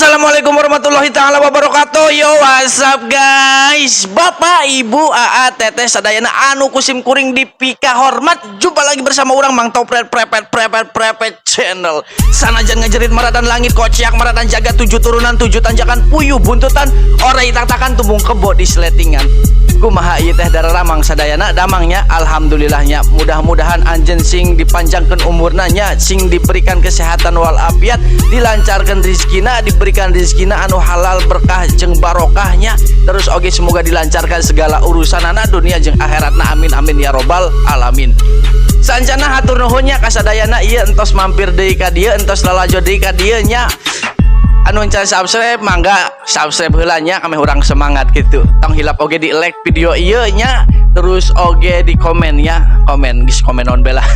Assalamualaikum warahmatullahi taala wabarakatuh. Yo, what's up, guys? Bapak, Ibu, AA, Teteh sadayana anu ku sim kuring dipika hormat. Jumpa lagi bersama urang Mang Topret Prepet Prepet Prepet Channel. Sanajan ngajerit maratan langit, kociak maratan jagat, tujuh turunan tujuh tanjakan, puyuh buntutan orai taktakan, tumbung kebo di sletingan. Kumaha ieu teh daramang sadayana, damangnya? Alhamdulillahnya. Mudah-mudahan anjeun sing dipanjangkan umurna nya, sing diberikan kesehatan walafiat, dilancarkan rizkina, diberikan rizkina anu halal, berkah jeung barokahnya. Terus oge semoga dilancarkan segala urusan anak dunia jeung akhiratna. Amin amin ya robbal alamin. Sancana hatur nuhunnya kasadayana ieu entos mampir deui ka dieu, entos lalajo deui ka dieu nya. Anu can subscribe, mangga subscribe heula nya, kami urang semangat gitu. Tong hilap oge di like video ieu nya, terus oge di komen ya, komen geus komen on bela.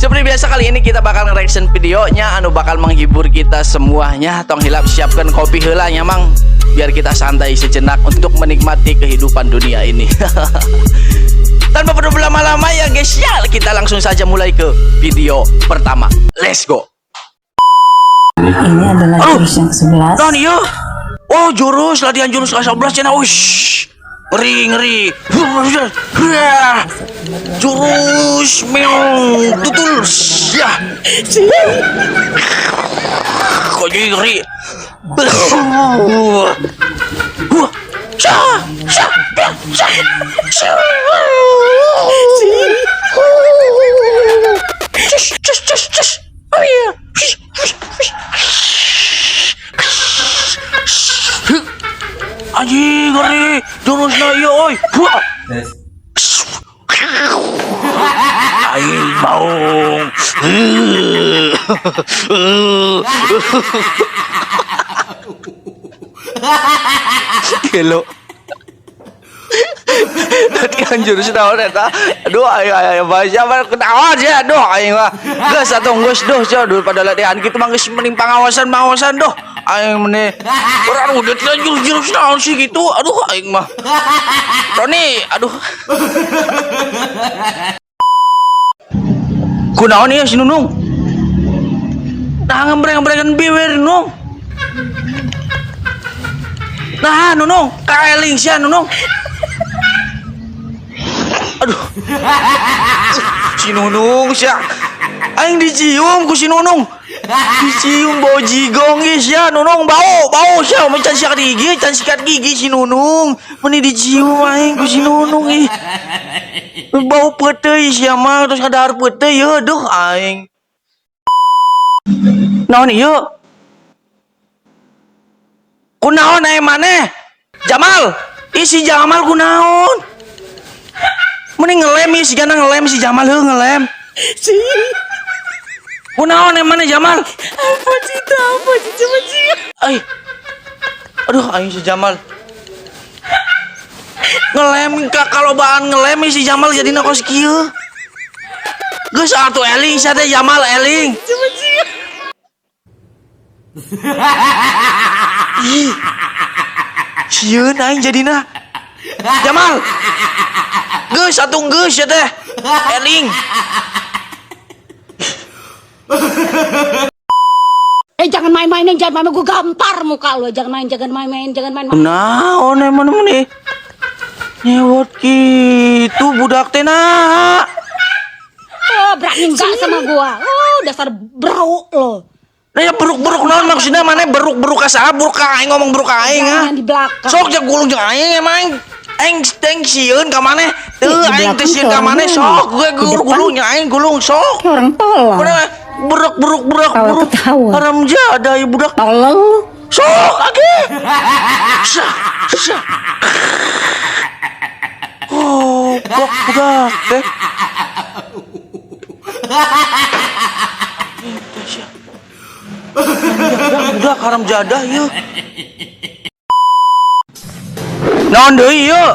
Seperti biasa, kali ini kita bakal nge-reaction videonya anu bakal menghibur kita semuanya. Tong hilap siapkan kopi heula nya, Mang, biar kita santai sejenak untuk menikmati kehidupan dunia ini. Tanpa perlu berlama-lama ya, guys ya, kita langsung saja mulai ke video pertama. Let's go. Ini adalah Aduh. Jurus yang ke-11. Dan iya. Oh, jurus latihan jurus ke-11 cenah. Ush. Ngeri ngeri. Jurus meong tutul. Ya. Kok jadi ngeri. Wah. Sya, sya, sya, sya. Cus, cus, cus, cus. Oh iya. Cus, cus, cus. Anjing, ngeri jurusna ieu euy. Wah. Aing maung. Gelo. Latihan jurus naon eta? Aduh, aing aing baca mah ketawa aja, aduh, aing mah. Geus atuh, geus duh sia pada latihan kitu mah geus mending pangawasan pangawasan doh. Aing meni urang udah jurus jurus naon sih gitu. Aduh, aing mah. Roni, aduh. Kunaon ieu si Nunung? Nah, ngembreng-ngembrengkeun bibir, Nung. Nah, Nunung, kaeling sia, Nunung. Aduh. Si Nunung sia. Aing dicium ku si Nunung. Dicium bau jigong ge sia, Nunung, bau, bau sia, can sikat gigi, can sikat gigi si Nunung. Meni dicium aing ku si Nunung ih. Bau peuteuy sia mah, terus ngadahar peuteuy ye, duh aing. Naon ieu? Kunaon aya maneh? Jamal, ih, si Jamal kunaon? Mending ngelem ih, si Gana ngelem, si Jamal heuh ngelem. Kunaon aya maneh, Jamal? Apa cita? Apa sih? Coba sih. Ay. Aduh, aing si Jamal. Ngelem ka kalobaan ngelem ih, si Jamal jadi kos kieu. Geus atuh, eling sia teh, Jamal, eling. Coba sih. Ih. Sieun aing jadina. Jamal. Geus atuh, geus ya teh. Eling. Eh, jangan main-mainin, jangan main, gue gampar muka lo. Jangan main, jangan main-main, jangan main-main. Naon emang nih? Nyewot gitu budak teh nah. Oh, berani enggak sama gua? Oh, dasar beruk lo. Nah ya, beruk-beruk naon maksudnya mana beruk-beruk ka saha, beruk ka aing, ngomong beruk ka aing ha. Jangan di belakang. Sok jeung gulung jeung aing emang aing aing teh sieun ka maneh. Teu Di aing teh belakang sieun ka kayak maneh orang sok mana? gue Di depan gulung jeung aing gulung sok. kayak orang tolol. Mana beruk beruk beruk beruk. Ketawa-ketawa. Haram jadah ieu budak. Tolol lu. Sok age. Syah syah. Oh, budak budak teh. Budak haram jadah ieu. Naon deui ieu?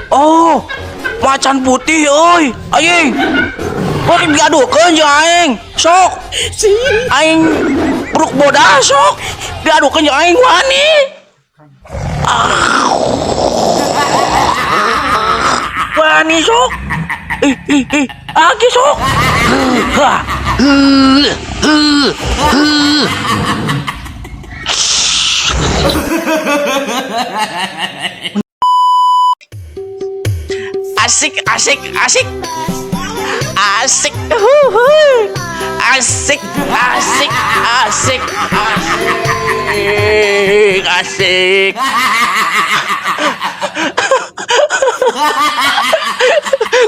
Oh, macan putih euy. Aing. Kok diadukeun jeung aing? Sok. Aing bruk bodas sok. Diadukeun jeung aing wani. Ah. Wani sok. Ih ih ih. Agi sok. Ha. Heuh, heuh. Asik, asik, asik. Asik. Huhuy. Asik, asik, asik, asik, asik.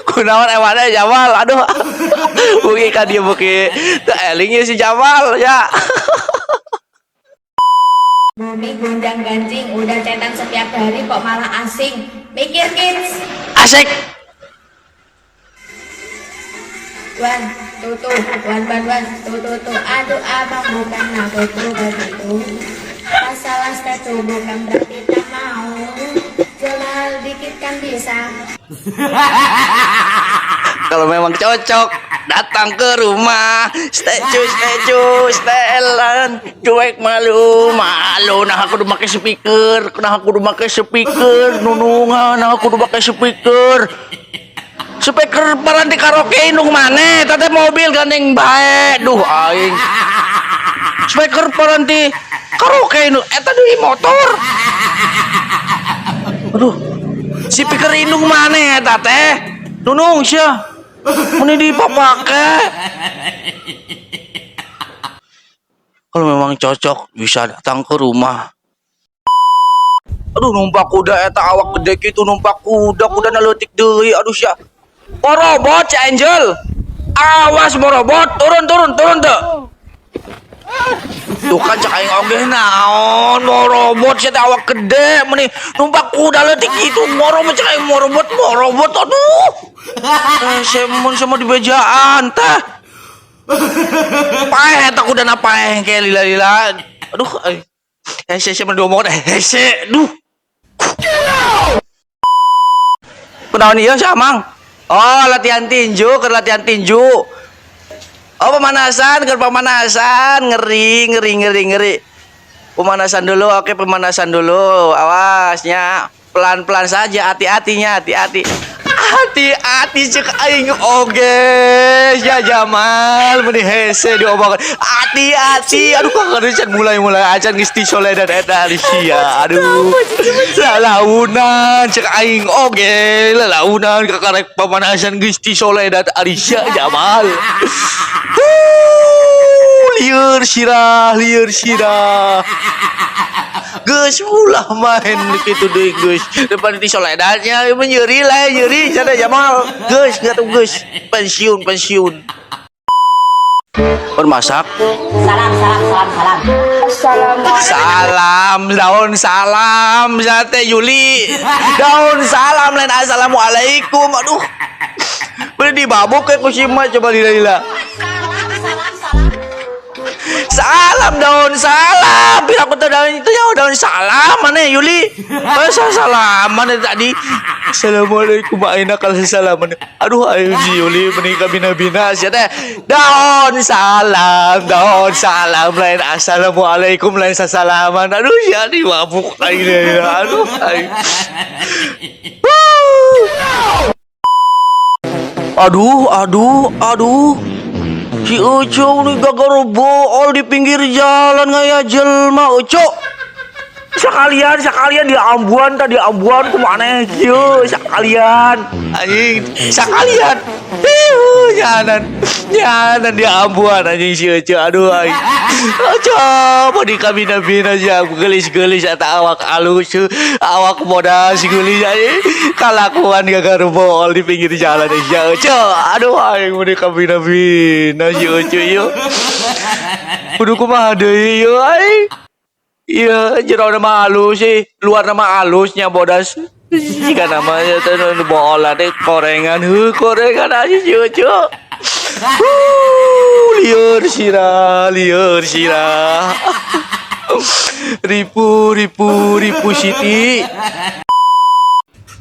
Kunaon ewannya Jamal, aduh. Beuki ka dieu beuki teu eling ieu si Jamal ya. Bumi gundang ganjing, udah chatan setiap hari kok malah asing. Mikir, kids. Asik. One, two, two, one, one, one, two, two, two. Aduh, abang, bukan aku tuh begitu. Masalah statue bukan berarti tak mau. Jual dikit kan bisa. Kalau memang cocok, datang ke rumah. Statue, statue, setelan. Cuek malu, malu. Nah, aku udah pakai speaker. Nah, aku udah pakai speaker. Nunungan, nah aku udah pakai speaker. Speaker paranti karaoke indung maneh? Tete mobil gandeng bae. Duh, aing. Speaker paranti karaoke indung eta deui motor. Aduh. Speaker indung maneh eta teh? Nunung sia. Meni dipapake. Kalau memang cocok bisa datang ke rumah. Aduh, numpak kuda eta awak gede gitu numpak kuda, kuda leutik deui, aduh sia. Borobot si Angel. Awas borobot, turun, turun, turun tuh. Tuh kan cek aing oge naon borobot sia teh awak gede meni numpak kuda leutik gitu, borobot cek aing, borobot borobot, aduh. Eh, semun sama di bejaan teh. Paeh eta kudana, paeh kayak lila-lila. Aduh, eh. Hese sih diomongin hese, duh. Kunaon ieu si Amang? Oh, latihan tinju, ke latihan tinju. Oh, pemanasan, ke pemanasan, ngeri, ngeri, ngeri, ngeri. Pemanasan dulu, oke, pemanasan dulu. Awasnya, pelan-pelan saja, hati-hatinya, hati-hati. Hati-hati cek aing oge ya Jamal, meni hese diomongkeun. Hati-hati, aduh, kok mulai-mulai acan geus tisoledan eta Alicia. Aduh. Lalaunan cek aing oge, lalaunan kakarek pemanasan geus tisoledan Alicia Jamal. Huh, lieur sirah, lieur sirah. Geus ulah main kitu deui geus. Depan di soledannya nyeri lah, nyeri sana Jamal. Geus tuh geus. Pensiun, pensiun. Bermasak. Salam, salam, salam, salam. Salam, daun salam, sate Yuli. Daun salam lain assalamualaikum. Aduh. Beri dibabuk kayak kusima coba lila-lila. Salam, salam. Salam daun salam. Biar aku tahu daun itu ya daun salam mana Yuli? Masa salaman tadi? Assalamualaikum, aina kalau salaman. Aduh, ayo si Yuli menikah bina-bina sia teh. Daun salam lain assalamualaikum, lain sasalaman. Aduh, ya di mabuk aing, aduh aing. Wuh. Aduh, aduh, aduh. Si Uco nih gagal bool di pinggir jalan ngaya jelma Uco. Sekalian, sekalian di ambuan tadi, ambuan kumana kieu sekalian. Anjing, sekalian. Iuh, nyanan. Nyanan di ambuan anjing si Uco. Aduh aing. Uco, mau di kabina-bina aja gelis-gelis atau awak alus, awak modal si gelis anjing. Kalakuan gagal bool di pinggir jalan si Uco. Aduh aing mau di kabina-bina si Uco ieu. Kudu kumaha deui ieu aing. Iya, jero nama halus sih, luar nama halusnya bodas. Jika namanya teh nu bola teh korengan, heuh, korengan aja si Ucu. Huh, lieur sirah, lieur sirah. Ripu, ripu, ripu Siti.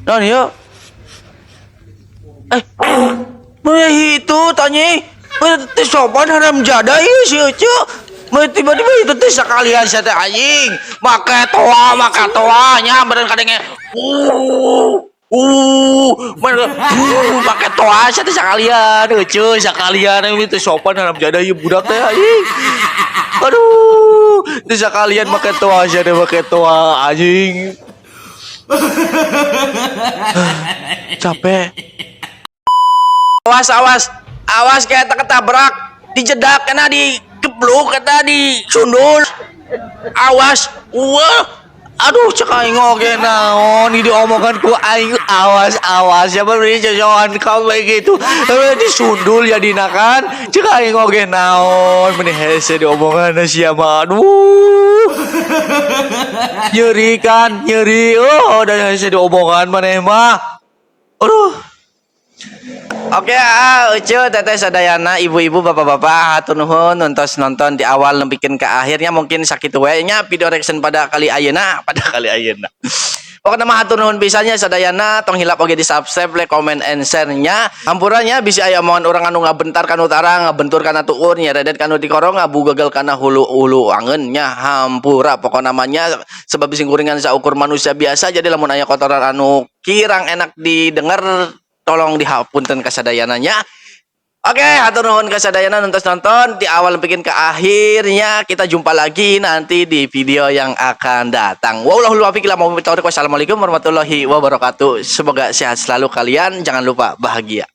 Nah, ya. Eh, mana itu tanya? Teh sopan haram jadah ieu si Ucu. Mah tiba-tiba itu teh sekalian sia teh anjing. Make toa, make toa nya beureun kadenge. Mana pakai toa sia teh sekalian, euceuh sekalian itu sopan haram jadah ieu budak teh anjing. Aduh, teu sekalian make toa sia teh, make toa anjing. Capek. Awas, awas, awas, kayak ketabrak, dijedak, kena dikebluk, kena disundul. Awas, wah. Aduh, cek aing oge naon ini diomongan ku aing, awas awas, siapa beri cocokan kau begitu. Tapi disundul ya dinakan. Cek aing oge naon meni hese diomongan sia mah. Aduh. Nyeri kan, nyeri. Oh, dan hese diomongan maneh mah. Aduh. Oke, ah, Ucu, Teteh sadayana, ibu-ibu, bapak-bapak, hatur nuhun nonton nonton di awal bikin ke akhirnya. Mungkin sakitu we nya video reaction pada kali ayeuna, pada kali ayeuna. Pokoknya mah hatur nuhun pisan nya sadayana, tong hilap oge di subscribe, like, comment, and share nya. Hampura nya bisi aya omongan urang anu ngabentar kanu utara, ngabentur kana tuur, nyeredet kanu dikorong, ngabu gagal kana hulu-hulu angeun nya. Hampura pokokna mah nya, sebab singkuringan saukur manusia biasa, jadi lamun aya kotoran anu kirang enak didengar, tolong dihapunten kasadayana nya. Oke, hatur nuhun kasadayana nonton nonton di awal bikin ke akhirnya. Kita jumpa lagi nanti di video yang akan datang. Wallahul muwaffiq ila. Wassalamualaikum warahmatullahi wabarakatuh. Semoga sehat selalu kalian. Jangan lupa bahagia.